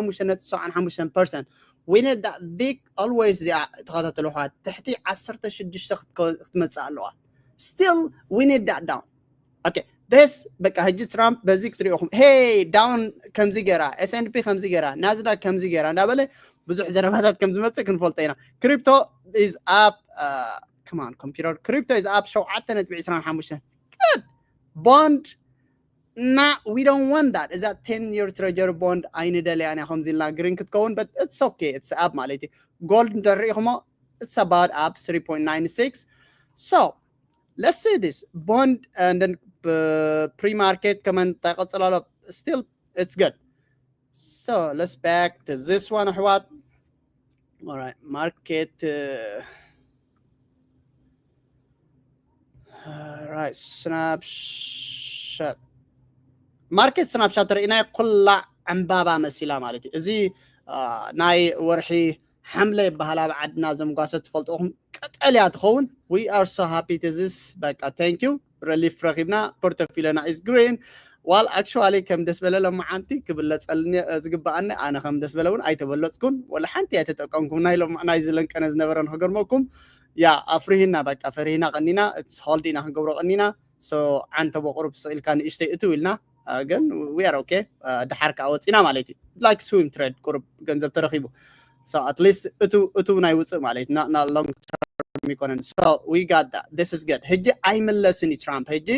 point seven percent we need that VIX always እዚኣ ተኸታተሉ ኳ ትሕቲ ዓሰርተ ሽዱሽተ ክትመፅእ ኣለዋ still we need that down okay this በቃ ሕጂ ትራምፕ በዚ ክትሪኦኹም hey down ከምዚ ገይራ S and P ከምዚ ገይራ Nasdaq ከምዚ ገይራ እንዳበለ ብዙሕ ዘረባታት ከም ዝመፅእ ክንፈልጦ ኢና crypto is up uh, come on computer crypto is up ሸውዓተ ነጥቢ ዕስራን ሓሙሽተን good bond ና we don't want that እዛ ten year treasury bond ኣይንደልያን እያ ከምዚ ኢልና green ክትከውን but it's okay it's up ማለት እዩ gold እንተሪኢኹሞ it's about up three point nine six so let's see this bond and then uh, pre-market ከመን እንታይ ቀፅል ኣሎ still it's good so let's back to this one ኣሕዋት all right market uh, right snapshot market snapshot ርኢናዮ ኩላ ዕምባባ መሲላ ማለት እዩ እዚ ናይ ወርሒ ሓምለ ይበሃል ኣብ ዓድና ዘምጓሰ ትፈልጥኹም ቀጠልያ ትኸውን we are so happy to this በቃ thank you relief ረኺብና portfolio ና is green well actually ከም ደስ በለ ሎማዓንቲ ክብለፀልኒ ዝግበኣኒ ኣነ ከም ደስ በለ እውን ኣይተበለፅኩን ወላ ሓንቲ ኣይተጠቀምኩም ናይ ሎማ ናይ ዝለንቀነ ዝነበረ ንክገርመኩም ያ ኣፍሪህና በቃ ፈሪህና ቀኒና it's hold ኢና ክንገብሮ ቀኒና so ዓንተቦ ቁሩብ ስቕ ኢልካ ንእሽተይ እትው ኢልና ግን we are okay ድሓር ከዓ ወፂና ማለት እዩ like swing trade ቁሩብ ገንዘብ ተረኺቡ so at least እቱ እቱ ናይ ውፅእ ማለት እዩ not long term ኣይኮነን። So we got that, this is good. ሕጂ ኣይምለስን እዩ ትራምፕ። ሕጂ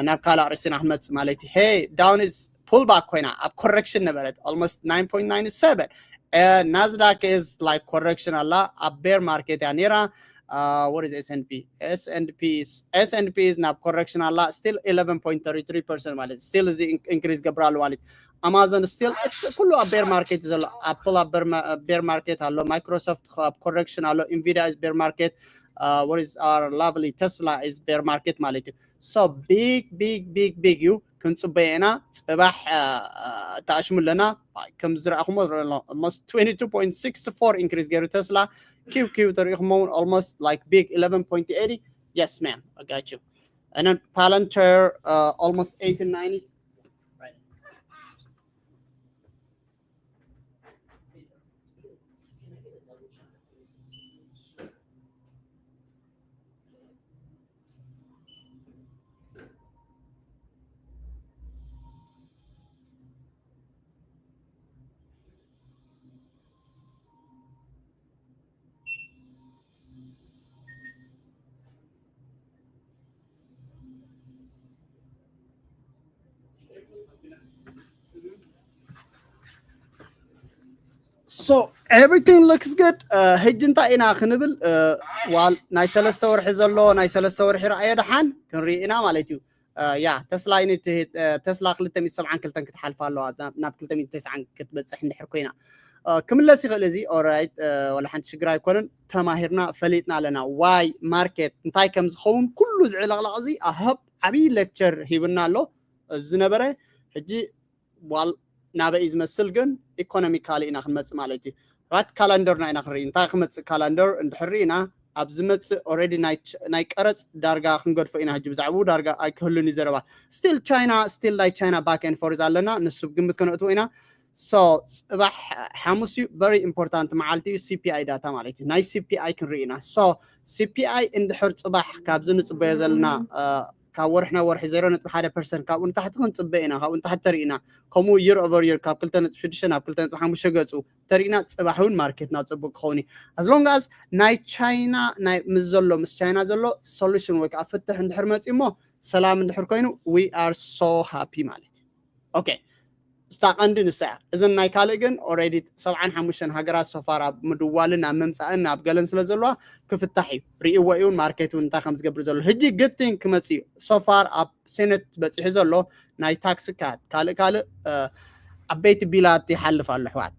ናብ ካልእ ኣርእስትና ክንመጽእ ማለት እዩ። Hey, down is pullback ኮይና ኣብ correction ነበረት, almost nine point nine seven. Nasdaq is like correction ኣላ፣ ኣብ bear market እያ ነይራ። What is S and P? S and P is, S and P is ናብ correction ኣላ, still eleven point thirty three percent ማለት still እዚ increase ገብር ኣሎ ማለት። Amazon still ኩሉ ኣብ bear market ዘሎ። Apple ኣብ bear market ኣሎ፣ Microsoft ኣብ correction ኣሎ፣ Nvidia is bear market. What is our lovely Tesla is bear market ማለት እዩ። So big big big big እዩ፣ ክንጽበዮ ኢና። ጽባሕ ተኣሽሙ ኣለና። ከም ዝረኣኹሞ almost twenty two point six four increase ገይሩ Tesla። QQ ተሪኢኹሞ እውን almost like big eleven point eighty. Yes, ma'am, I got you. And then Palantir, uh, almost eighteen ninety. Right. So everything looks good. ሕጂ እንታይ ኢና ክንብል? ዋል ናይ ሰለስተ ወርሒ ዘሎ፣ ናይ ሰለስተ ወርሒ ረኣዮ ደሓን ክንርኢ ኢና ማለት እዩ። ያ ተስላ ይንት ተስላ ክልተ ሚእቲ ሰብዓን ክልተን ክትሓልፍ ኣለዋ፣ ናብ ክልተ ሚእቲ ተስዓን ክትበፅሕ እንድሕር ኮይና። ክምለስ ይኽእል እዚ። Alright፣ ወላ ሓንቲ ሽግር ኣይኮነን። ተማሂርና ፈሊጥና ኣለና። Why market እንታይ ከም ዝኸውን ኩሉ ዝዕለቕላቕ እዚ ኣህብ ዓብዪ lecture ሂብና ኣሎ። እዚ ነበረ። ሕጂ ዋል ናበይ ዝመስል ግን economically ኢና ክንመጽእ ማለት እዩ። Right፣ calendar ና ኢና ክንርኢ። እንታይ ክመጽእ calendar እንድሕር ርኢና፣ ኣብ ዝመጽእ already ናይ ቀረጽ ዳርጋ ክንገድፎ ኢና። ሕጂ ብዛዕባኡ ዳርጋ ኣይክህሉን እዩ ዘረባ። Still China፣ still ናይ China back and forth ኣለና። ንሱ ግምት ከነእትዎ ኢና። So ጽባሕ ሓሙስ እዩ፣ very important መዓልቲ እዩ። CPI data ማለት እዩ። ናይ CPI ክንርኢ ኢና። So CPI እንድሕር ጽባሕ ካብዚ ንጽበዮ ዘለና ካብ ወርሒ ናብ ወርሒ zero ነጥቢ ሓደ percent ካብኡ ንታሕቲ ክንጽበ ኢና። ካብኡ ንታሕቲ ተሪእና፣ ከምኡ year over year ካብ ክልተ ነጥቢ ሽዱሽተ ናብ ክልተ ነጥቢ ሓሙሽተ ገጹ ተሪእና፣ ጽባሕ እውን ማርኬትና ጽቡቅ ክኸውን እዩ። As long as ናይ ቻይና ናይ ምስ ዘሎ ምስ ቻይና ዘሎ solution ወይ ከዓ ፍትሕ እንድሕር መጺኡ እሞ ሰላም እንድሕር ኮይኑ we are so happy ማለት እዩ። Okay፣ ስታ ቀንዲ ንሳ እያ። እዘን ናይ ካልእ ግን already ሰብዓን ሓሙሽተን ሃገራት so far ኣብ ምድዋልን ኣብ ምምጻእን ኣብ ገለን ስለ ዘለዋ ክፍታሕ እዩ። ርእይዎ እዩ ማርኬት እውን እንታይ ከም ዝገብር ዘሎ። ሕጂ good thing ክመጽእ እዩ። So far ኣብ ሴኔት በጺሑ ዘሎ ናይ tax cut ካልእ ካልእ ዓበይቲ ቢላት ይሓልፍ ኣሎ ኣሕዋት፣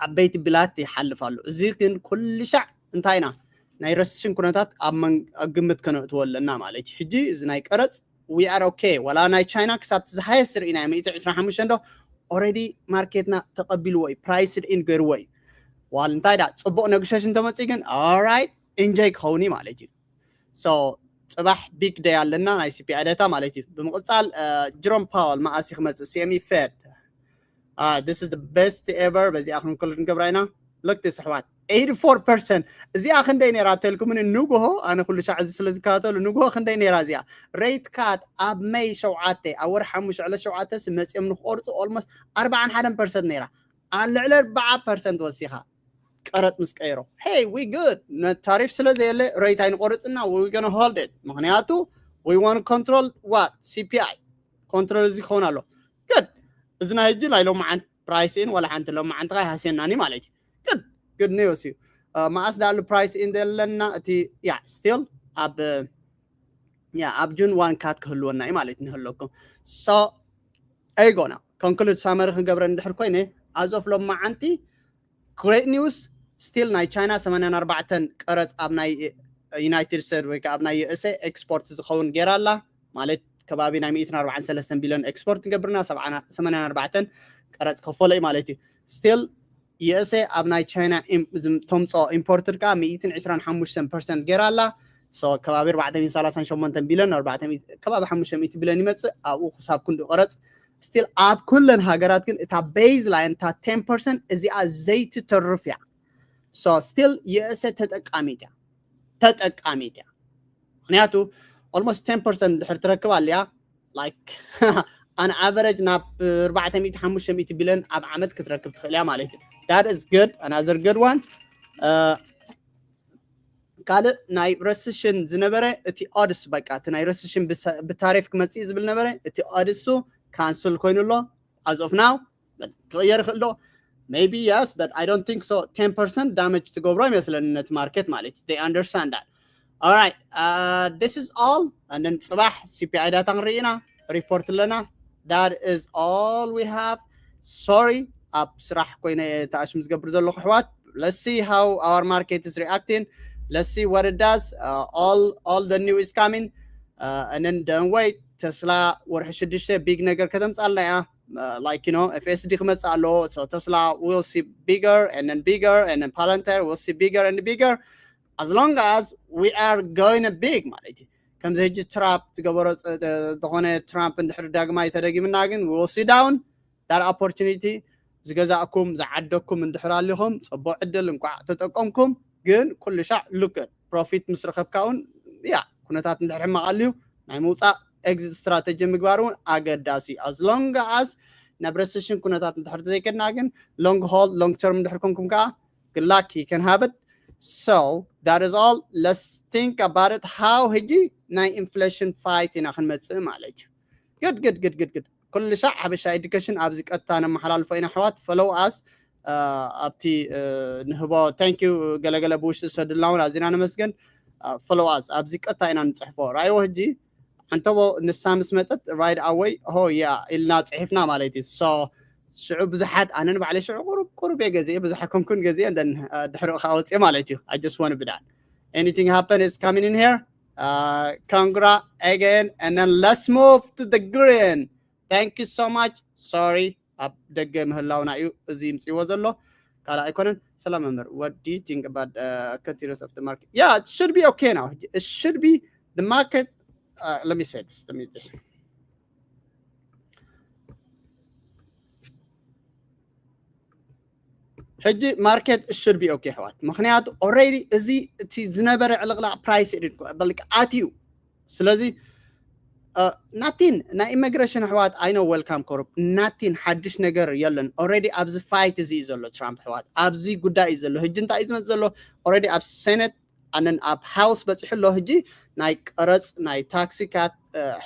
ዓበይቲ ቢላት ይሓልፍ ኣሎ። እዚ ግን ኩሉ ሻዕ እንታይ ኢና ናይ recession ኩነታት ኣብ ግምት ከነእትዎ ኣለና ማለት እዩ። ሕጂ እዚ ናይ ቀረጽ we are okay። ወላ ናይ ቻይና ክሳብ እቲ ዝሃየስ ርኢናዮ ሚእቲ ዕስራን ሓሙሽተን ዶ already ማርኬትና ተቐቢልዎ እዩ፣ priced in ገይርዎ እዩ። ዋል እንታይ ዳ ጽቡቕ negotiation ተመጽእ ግን alright enjoy ክኸውን እዩ ማለት እዩ። So ጽባሕ big day ኣለና ናይ CPI data ማለት እዩ። ብምቕጻል Jerome Powell መዓስ ክመጽእ፣ CME Fed። This is the best ever። በዚኣ ክንክሉድ ንገብራ ኢና። Look this ኣሕዋት፣ eighty four percent። እዚኣ ክንደይ ነይራ ተልኩምኒ ንግሆ፣ ኣነ ኩሉ ሻዕ እዚ ስለ ዝከታተሉ ንግሆ ክንደይ ነይራ እዚኣ? Rate cut ኣብ መይ ሸውዓተ፣ ኣብ ወርሒ ሓሙሽተ ዕለት ሸውዓተ ሲ መጺኦም ንክቆርጹ almost ኣርባዓን ሓደን percent ነይራ። ኣብ ልዕሊ ኣርባዓ percent ወሲኻ ቀረጽ ምስ ቀይሮ፣ hey we good፣ ታሪፍ ስለ ዘየለ rate ኣይንቆርጽና፣ we gonna hold it። ምክንያቱ we want control what? CPI control እዚ ክኸውን ኣሎ። Good። እዚ ናይ ሕጂ ናይ ሎማዓንቲ price in ዋላ ሓንቲ ሎማዓንቲ ከይሃስየናኒ ማለት እዩ። Good፣ good news እዩ። መዓስ ዳሉ price in ዘለና እቲ ያ still ኣብ ያ ኣብ June one cut ክህልወና እዩ ማለት ንህለኩም። So ኣይጎና conclude summary ክንገብረ እንድሕር ኮይነ፣ as of ሎማዓንቲ great news፣ still ናይ ቻይና ሰማንያን ኣርባዕተን ቀረጽ ኣብ ናይ United States ወይ ከዓ ኣብ ናይ USA export ዝኸውን ገይራ ኣላ። ማለት ከባቢ ናይ ሚእትን ኣርባዓን ሰለስተን ቢልዮን export ንገብርና፣ ሰማንያን ኣርባዕተን ቀረጽ ከፈሎ እዩ ማለት እዩ። Still USA ኣብ ናይ ቻይና ተምፅኦ imported ከዓ ሚእትን ዕስራን ሓሙሽተን percent ገይራ ኣላ። So ከባቢ ኣርባዕተ ሚእትን ሰላሳን ሸሞንተን ቢልዮን፣ ከባቢ ሓሙሽተ ሚእቲ ቢልዮን ይመፅእ። ኣብኡ ክሳብ ክንዲ ቀረፅ still ኣብ ኩለን ሃገራት ግን እታ baseline እታ ten percent እዚኣ ዘይትተርፍ እያ። So still USA ተጠቃሚት እያ፣ ተጠቃሚት እያ። ምክንያቱ almost ten percent ድሕር ትረክብ ኣልያ like an average ናብ ኣርባዕተ ሚእቲ ሓሙሽተ ሚእቲ ቢልዮን ኣብ ዓመት ክትረክብ ትኽእል እያ ማለት እዩ። That is good, another good one። Uh, ካልእ ናይ recession ዝነበረ እቲ odds በቃ እቲ ናይ recession ብታሪፍ ክመፅእ ዝብል ነበረ እቲ odds ሱ cancel ኮይኑ ኣሎ። As of now ክቕየር ይኽእል ዶ? Maybe yes, but I don't think so. Ten percent damage ትገብሮ ይመስለኒ ነቲ market ማለት they understand that. All right, uh, this is all. And then ፅባሕ C P I data ክንርኢ ኢና፣ report ኣለና። That is all we have. Sorry ኣብ ስራሕ ኮይነ ተኣሽም ዝገብር ዘለኹ ኣሕዋት። Let's see how our market is reacting. Let's see what it does. Uh, all all the new is coming. Uh, and then don't wait. ተስላ ወርሒ ሽዱሽተ big ነገር ከተምፃልና እያ። Uh, like you know F S D ክመፅእ ኣለዎ። So Tesla will see bigger and then bigger and then Palantir will see bigger and bigger as long as we are going big ማለት እዩ። ከምዚ ሕጂ ትራምፕ ዝገበሮ ዝኾነ ትራምፕ እንድሕር ዳግማይ ተደጊምና ግን we will see down that opportunity። ዝገዛእኩም ዝዓደኩም እንድሕር ኣሊኹም ፅቡቅ ዕድል እንኳዕ ተጠቀምኩም። ግን ኩሉ ሻዕ look at profit ምስ ረኸብካ እውን ያ ኩነታት እንድሕር ሕማቕ ኣልዩ ናይ ምውፃእ exit strategy ምግባር እውን ኣገዳሲ። As long as ናብ recession ኩነታት እንድሕር ዘይከድና ግን long haul long term እንድሕር ኮንኩም ከዓ good luck, you can have it. So that is all. Let's think about it. How ሕጂ ናይ inflation fight ኢና ክንመፅእ ማለት እዩ። Good, good, good, good, good. ኩሉ ሻዕ ሓበሻ education ኣብዚ ቀጥታ ነመሓላልፎ ኢና ኣሕዋት። Follow us ኣብቲ ንህቦ thank you ገለገለ ብውሽጢ ዝሰዱልና እውን ኣዚና ነመስገን። Follow us ኣብዚ ቀጥታ ኢና ንፅሕፎ። ራይዎ ሕጂ ኣንተቦ ንሳ ምስ መጠት right away ሆ ያ ኢልና ፅሒፍና ማለት እዩ። So ሽዑ ብዙሓት ኣነ ንባዕለይ ሽዑ ቁሩብ ቁሩብ እየ ገዚኤ ብዙሕ ኣይኮንኩን ገዚኤ and then ድሕሪኡ ከዓ ወፅኤ ማለት እዩ። I just want to be done. Anything happen is coming in here. Congra again and then let's move to the green. Thank you so much. Sorry ኣብ ደገ ምህላውና እዩ እዚ ይምፅዎ ዘሎ ካልእ ኣይኮነን። ሰላም መምህር, what do you think about continuous of the market? Yeah, it should be okay now. It should be the market. Let me say this, let me just ሕጂ market should be okay ኣሕዋት። ምኽንያቱ already እዚ እቲ ዝነበረ ዕልቕላቕ price in በልክ ኣትዩ። ስለዚ nothing ናይ immigration ኣሕዋት I know welcome corrupt nothing ሓድሽ ነገር የለን። Already ኣብዚ fight እዚ እዩ ዘሎ ትራምፕ ኣሕዋት፣ ኣብዚ ጉዳይ እዩ ዘሎ። ሕጂ እንታይ እዩ ዝመፅእ ዘሎ? Already ኣብ Senate ኣነን ኣብ House በፂሑ ኣሎ። ሕጂ ናይ ቀረፅ ናይ ታክሲካት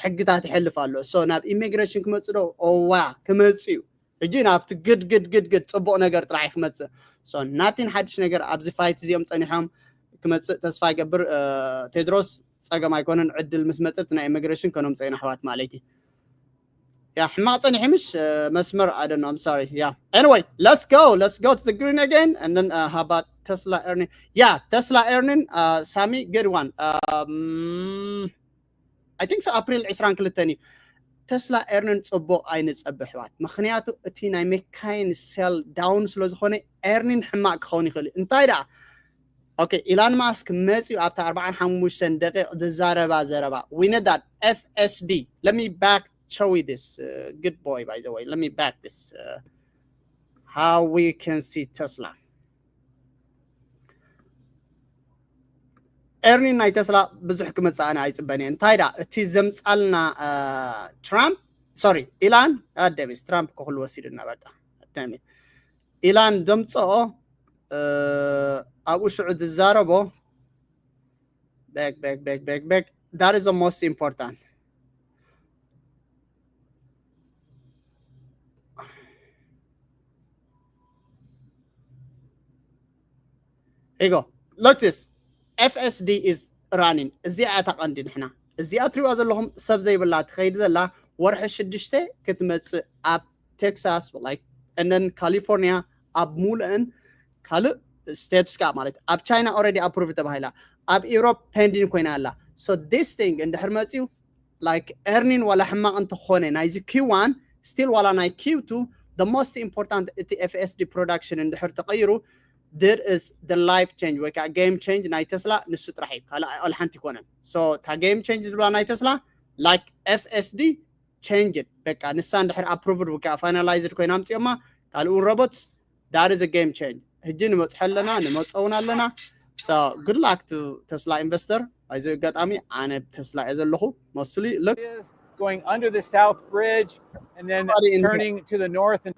ሕግታት ይሕልፍ ኣሎ። So ናብ immigration ክመፅእ ዶ? እዋ ክመፅእ እዩ። ሕጂ ናብቲ ግድ ግድ ግድ ግድ ፅቡቕ ነገር ጥራሕ እዩ ክመፅእ። So nothing ሓድሽ ነገር ኣብዚ fight እዚኦም ፀኒሖም ክመፅእ ተስፋ ይገብር። ቴድሮስ ፀገም ኣይኮነን፣ ዕድል ምስ መፅእ እቲ ናይ immigration ከነምፅኦ ኢና ኣሕዋት ማለት እዩ። ያ ሕማቕ ፀኒሑ ምሽ መስመር I don't know, I'm sorry. Yeah, anyway, let's go, let's go to the green again and then how about Tesla earning? Yeah, Tesla earning. Sami, good one. I think so April ዕስራን ክልተን እዩ። Tesla earning ፅቡቕ ኣይንፀብሕ ኣሕዋት፣ ምኽንያቱ እቲ ናይ መካይን sell down ስለ ዝኾነ earning ሕማቕ ክኸውን ይኽእል እዩ። እንታይ ደኣ okay Elon Musk መፅዩ ኣብታ ኣርባዓን ሓሙሽተን ደቂቕ ዝዛረባ ዘረባ we know that F S D. Let me back show you this. Good boy, by the way, let me back this. How we can see Tesla. Earning ናይ ተስላ ብዙሕ ክመፅእ ኣነ ኣይፅበን እየ። እንታይ ዳ እቲ ዘምፃልና ትራምፕ sorry ኢላን ኣደሚስ ትራምፕ ክኩሉ ወሲዱና በቃ ኣደሚ ኢላን ዘምፅኦ ኣብኡ ሽዑ ዝዛረቦ back back back back back that is the most important. Here you go. Look this. F S D is running. እዚኣ እታ ቀንዲ ንሕና እዚኣ ትሪዋ ዘለኹም ሰብ ዘይብላ ትኸይድ ዘላ ወርሒ ሽዱሽተ ክትመፅእ ኣብ ቴክሳስ like and then ካሊፎርኒያ ኣብ ሙሉእን ካልእ states ከዓ ማለት ኣብ ቻይና already approved ተባሂላ ኣብ Europe pending ኮይና ኣላ። So this thing እንድሕር መፅዩ like earning ዋላ ሕማቕ እንተኾነ ናይዚ Q one still ዋላ ናይ Q two the most important እቲ F S D production እንድሕር ተቐይሩ there is the life change ወይ ከዓ game change ናይ ተስላ ንሱ ጥራሕ እዩ፣ ካልእ ኣይኦል ሓንቲ ይኮነን። So እታ game change ዝብላ ናይ ተስላ like F S D change በቃ ንሳ እንድሕር approved ወይ ከዓ finalized ኮይና ኣምፅኦማ ካልእ እውን robots that is a game change። ሕጂ ንመፅሖ ኣለና ንመፀውን ኣለና። So good luck to Tesla investor። ኣብዚ ኣጋጣሚ ኣነ ተስላ እየ ዘለኹ mostly look going under the south bridge and then turning to the north and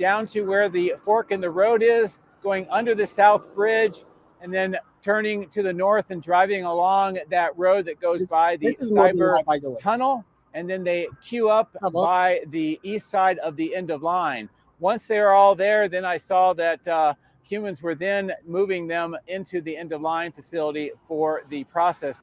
down to where the fork in the road is, going under the south bridge and then turning to the north and driving along that road that goes This, by the this is modern Cyber life, by the way. Tunnel, and then they queue up Hello. by the east side of the end of line. Once they are all there, then I saw that uh, humans were then moving them into the end of line facility for the process.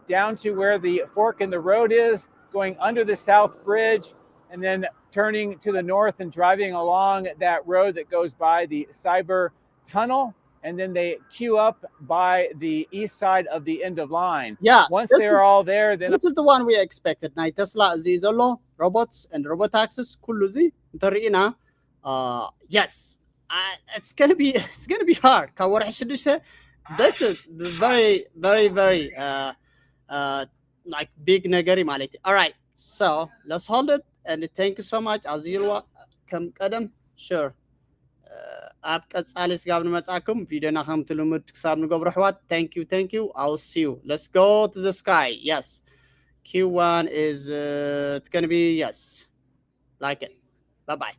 Down to where the fork in the road is, going under the South Bridge, and then turning to the north and driving along that road that goes by the Cyber Tunnel. And then they queue up by the east side of the end of line. Yeah, Once this they is, are all there, then this is the one we expected. ናይ ተስላ እዚ ዘሎ robots and robotaxis ኩሉ እዚ እንተርኢና uh, yes uh, it's gonna be it's gonna be hard ካብ ወርሒ ሽዱሽተ this is very very very uh, uh, like big ነገር እዩ ማለት እዩ. All right, so let's hold it and thank you so much. ኣዝይልዋ ከም ቀደም sure ኣብ ቀጻሊ ስጋብ ንመጻኩም ቪድዮና ከምቲ ልሙድ ክሳብ ንገብሮ ኣሕዋት thank you thank you. I'll see you. Let's go to the sky. Yes, Q one is uh, it's gonna be yes. Like it. Bye bye.